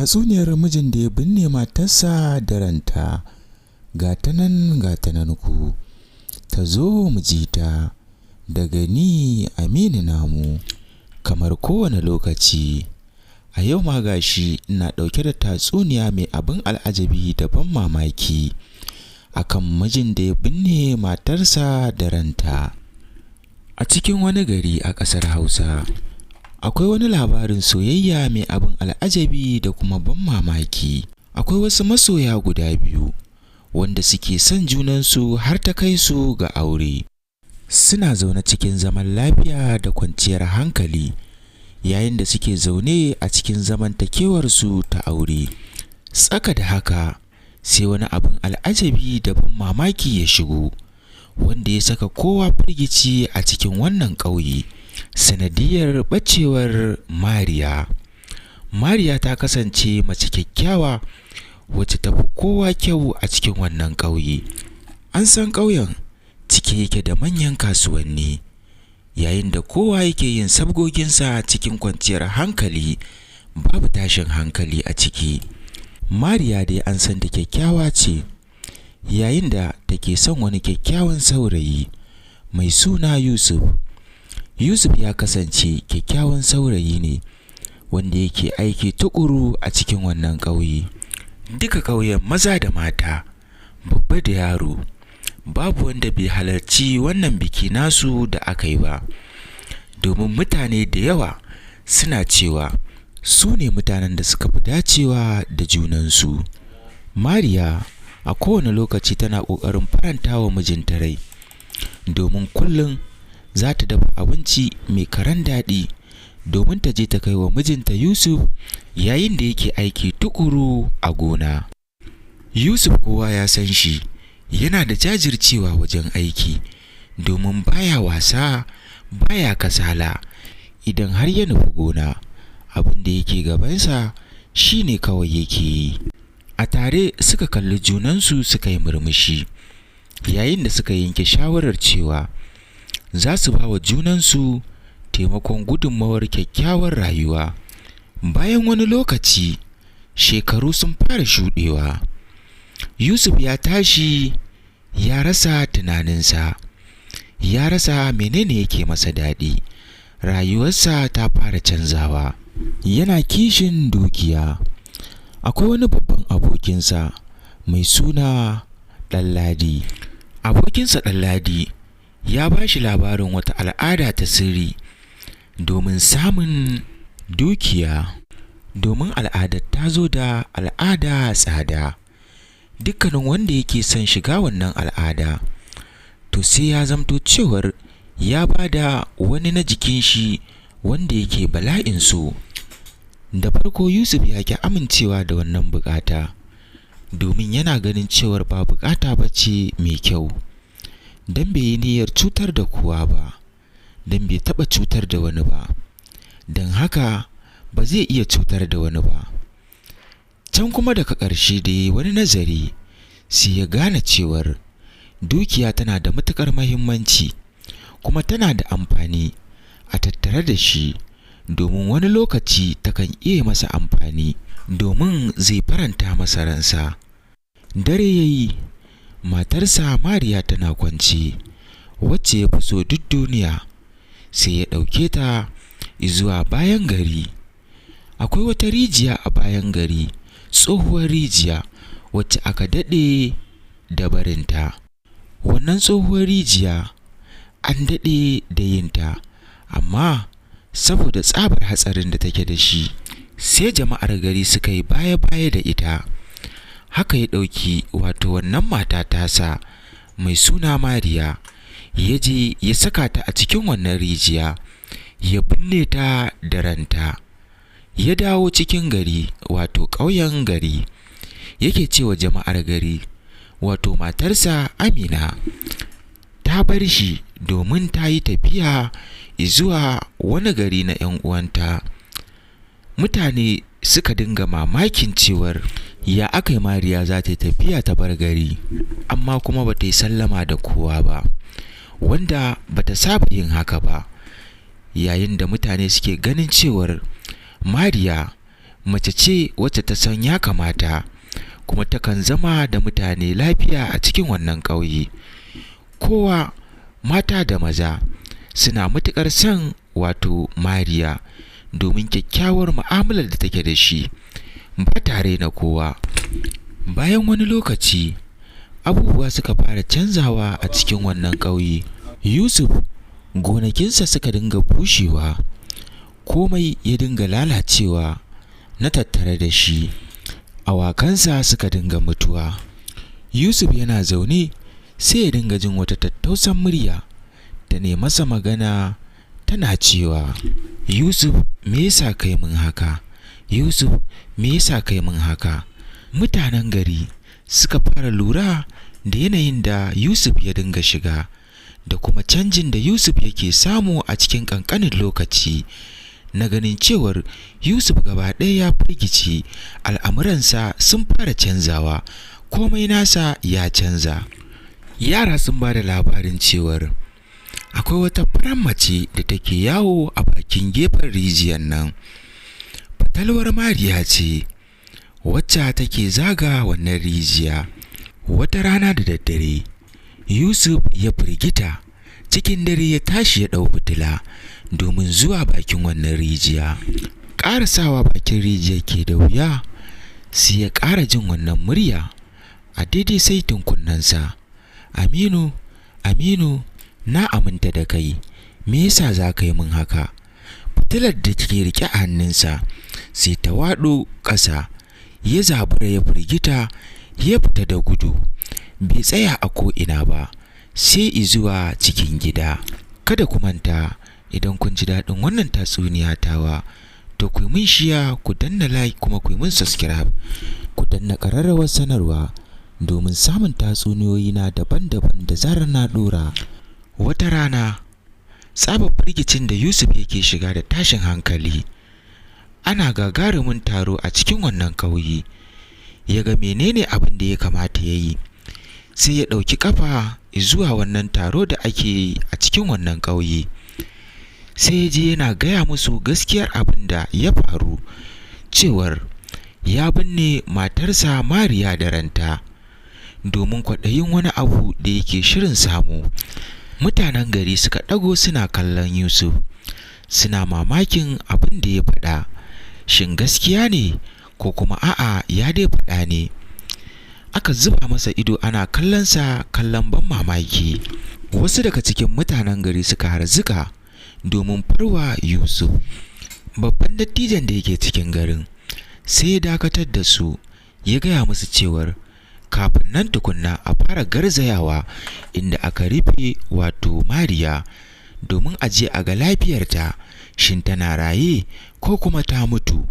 Tatsuniyar mijin da ya binne matarsa da ranta, ga ta nan ga ta nan ku, ta zo mu ji ta daga ni Aminu Namu. Kamar kowane lokaci, a yau ma ga shi ina ɗauke da tatsuniya mai abin al'ajabi da ban mamaki akan mijin da ya binne matarsa da ranta. A cikin wani gari a ƙasar Hausa, akwai wani labarin soyayya mai abin al'ajabi da kuma ban mamaki. Akwai wasu masoya guda biyu wanda suke son junansu har ta kai su ga aure. Suna zaune cikin zaman lafiya da kwanciyar hankali yayin da suke zaune a cikin zamantakewarsu ta aure. Tsaka da haka, sai wani abin al'ajabi da ban mamaki ya shigo, wanda ya saka kowa firgici a cikin wannan ƙauye, sanadiyyar ɓacewar Mariya. Mariya ta kasance mace kyakkyawa wacce ta fi kowa kyau a cikin wannan ƙauye. An san ƙauyen cike yake da manyan kasuwanni, yayin da kowa yake yin sabgoginsa cikin kwanciyar hankali, babu tashin hankali a ciki. Mariya dai an san ta kyakkyawa ce, yayin da take son wani kyakkyawan saurayi mai suna Yusuf. Yusuf ya kasance kyakkyawan saurayi ne wanda yake aiki tuƙuru a cikin wannan ƙauye. Duka ƙauyen maza da mata, babba da yaro, babu wanda bai halarci wannan biki nasu da aka yi ba, domin mutane da yawa suna cewa su ne mutanen da suka fi dacewa da junansu. Mariya a kowane lokaci tana ƙoƙarin faranta wa mijinta rai, domin kullum za ta dafa abinci mai karan daɗi domin ta je ta kai wa mijinta Yusuf yayin da yake aiki tuƙuru a gona. Yusuf kowa ya san shi yana da jajircewa wajen aiki, domin baya wasa baya kasala. Idan har ya nufi gona, abin da yake gabansa shi ne kawai yake yi. A tare suka kalli junansu suka yi murmushi, yayin da suka yanke shawarar cewa za su ba wa junansu taimakon gudunmawar kyakkyawar rayuwa. Bayan wani lokaci, shekaru sun fara shuɗewa. Yusuf ya tashi ya rasa tunaninsa, ya rasa menene yake masa daɗi. Rayuwarsa ta fara canzawa. Yana kishin dukiya. Akwai wani babban abokinsa mai suna Ɗanladi. Abokinsa Ɗanladi ya ba shi labarin wata al'ada ta sirri domin samun dukiya, domin al'adar ta zo da al'ada tsada. Dukkanin wanda yake son shiga wannan al'ada, to sai ya zamto cewar ya ba da wani na jikin shi wanda yake bala'in so. Da farko Yusuf ya ƙi amincewa da wannan buƙata, domin yana ganin cewar ba buƙata ba ce mai kyau, don bai yi niyyar cutar da kowa ba, don bai taɓa cutar da wani ba, don haka ba zai iya cutar da wani ba. Can kuma daga ƙarshe da ya yi wani nazari, sai ya gane cewar dukiya tana da matuƙar muhimmanci kuma tana da amfani a tattare da shi, domin wani lokaci takan iya masa amfani domin zai faranta masa ransa. Dare ya yi, matarsa Mariya tana kwance, wacce ya fi so duk duniya, sai ya ɗauke ta zuwa bayan gari. Akwai wata rijiya a bayan gari, tsohuwar rijiya wacce aka daɗe da barinta. Wannan tsohuwar rijiya an daɗe da yinta, amma saboda tsabar hatsarin da take da shi, sai jama'ar gari suka yi baya-baya da ita. Haka ya ɗauki wato wannan mata tasa mai suna Mariya, ya je ya saka ta a cikin wannan rijiya, ya binne ta da ranta. Ya dawo cikin gari, wato ƙauyen gari, yake cewa jama'ar gari, wato matarsa Amina ta bar shi domin ta yi tafiya zuwa wani gari na ‘yan uwanta. Mutane suka dinga mamakin cewar ya aka yi Mariya za ta yi tafiya ta bar gari, amma kuma ba ta yi sallama da kowa ba, wanda ba ta saba yin haka ba. Yayin da mutane suke ganin cewar Mariya Mace ce wacce ta san ya kamata, kuma takan zama da mutane lafiya a cikin wannan ƙauye. Kowa, mata da maza, suna matuƙar son wato Mariya domin kyakkyawar mu'amalar da take da shi, ba ta raina kowa. Bayan wani lokaci, abubuwa suka fara canzawa a cikin wannan ƙauye. Yusuf gonakinsa suka dinga bushewa, komai ya dinga lalacewa na tattare da shi, awakansa suka dinga mutuwa. Yusuf yana zaune sai ya dinga jin wata tattausan murya ta ne masa magana tana cewa, "Yusuf, me yasa kai min haka? Yusuf, me yasa kai min haka?" Mutanen gari suka fara lura da yanayin da Yusuf ya dinga shiga da kuma canjin da Yusuf yake samu a cikin ƙanƙanin lokaci, na ganin cewar Yusuf gaba ɗaya ya firgice, al'amuransa sun fara canzawa, komai nasa ya canza. Yara sun ba da labarin cewar akwai wata farar mace da take yawo a bakin gefen rijiyar nan. Fatalwar Mariya ce wacce take zaga wannan rijiya. Wata rana da daddare, Yusuf ya firgita, cikin dare ya tashi ya ɗau fitila domin zuwa bakin wannan rijiya. Ƙarasawa bakin rijiyar ke da wuya, sai ya ƙara jin wannan murya a daidai saitin kunnensa. "Aminu, Aminu, na aminta da kai, me yasa za ka yi min haka?" Fitilar da ke riƙe a hannunsa sai ta waɗo ƙasa, ya zabura ya firgita, ya fita da gudu. Bai tsaya a ko'ina ba, sai izuwa cikin gida. Kada ku manta, idan kun ji daɗin wannan tatsuniya tawa, to ku yi min share, ku danna like, kuma ku yi min subscribe. Ku danna ƙararrawar sanarwa domin samun tatsuniyoyi na daban-daban da zarar na ɗora. Wata rana, tsabar firgicin da Yusuf yake shiga da tashin hankali, ana gagarumin taro a cikin wannan ƙauye. Ya ga menene abin da ya kamata ya yi, sai ya ɗauki ƙafa zuwa wannan taro da ake yi a cikin wannan ƙauye. Sai ya je yana gaya musu gaskiyar abin da ya faru, cewar ya binne matarsa Mariya da ranta domin kwaɗayin wani abu da yake shirin samu. Mutanen gari suka ɗago suna kallon Yusuf, suna mamakin abin da ya faɗa. Shin gaskiya ne ko kuma a'a ya dai faɗa ne? Aka zuba masa ido ana kallonsa kallon ban mamaki. Wasu daga cikin mutanen gari suka harzuka domin farwa Yusuf. Babban dattijon da yake cikin garin sai ya dakatar da su, ya gaya musu cewar kafin nan tukunna a fara garzayawa inda aka rufe wato Mariya domin a je a ga lafiyarta, shin tana raye ko kuma ta mutu.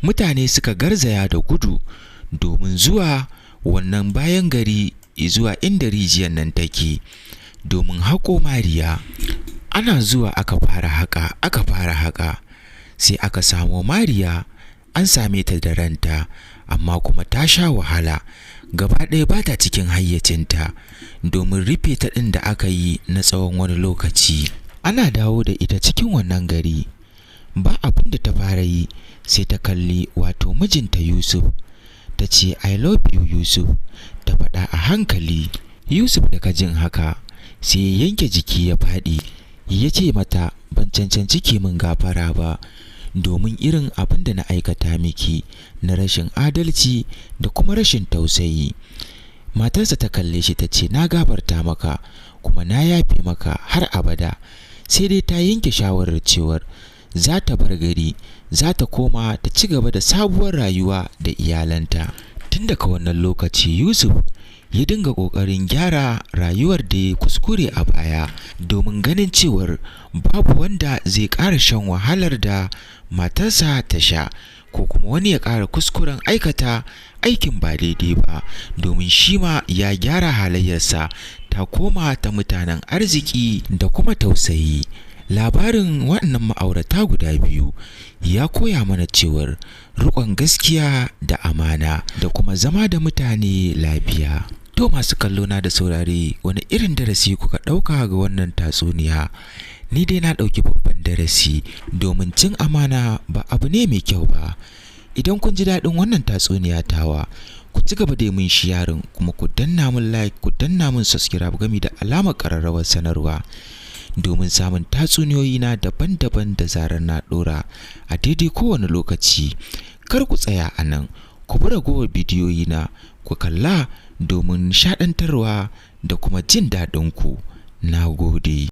Mutane suka garzaya da gudu domin zuwa wannan bayan gari zuwa inda rijiyar nan take domin haƙo Mariya. Ana zuwa aka fara haƙa, aka fara haƙa, sai aka samo Mariya, an same ta da ranta, amma kuma ta sha wahala, gaba ɗaya ba ta cikin hayyacinta domin rufe ta ɗin da aka yi na tsawon wani lokaci. Ana dawo da ita cikin wannan gari, ba abin da ta fara yi sai ta kalli wato mijinta Yusuf, ta ce, "I love you, Yusuf," ta faɗa a hankali. Yusuf daga jin haka sai ya yanke jiki ya faɗi, ya ce mata, "Ban cancanci ki min gafara ba domin irin abin da na aikata miki na rashin adalci da kuma rashin tausayi." Matarsa ta kalle shi ta ce, "Na gafarta maka kuma na yafe maka har abada." Sai dai ta yanke shawarar cewar za ta bar gari, za ta koma ta ci gaba da sabuwar rayuwa da iyalanta. Tun daga wannan lokaci Yusuf ya dinga ƙoƙarin gyara rayuwar da ya kuskure a baya domin ganin cewar babu wanda zai ƙara shan wahalar da matarsa ta sha, ko kuma wani ya ƙara kuskuren aikata aikin ba daidai ba, domin shi ma ya gyara halayyarsa ta koma ta mutanen arziki da kuma tausayi. Labarin waɗannan ma'aurata guda biyu ya koya mana cewar riƙon gaskiya da amana da kuma zama da mutane lafiya. To masu kallo na da saurare, wani irin darasi kuka ɗauka ga wannan tatsuniya? Ni dai na ɗauki babban darasi, domin cin amana ba abu ne mai kyau ba. Idan kun ji daɗin wannan tatsuniya tawa, ku ci gaba da mun sharing, kuma ku danna mun like, ku danna mun subscribe gami da alamar ƙararrawar sanarwa domin samun tatsuniyoyi na daban-daban da zarar na ɗora a daidai kowane lokaci. Kar ku tsaya a nan, ku bi ragowar bidiyoyi na ku kalla domin nishaɗantarwa da kuma jin daɗin ku. Na gode.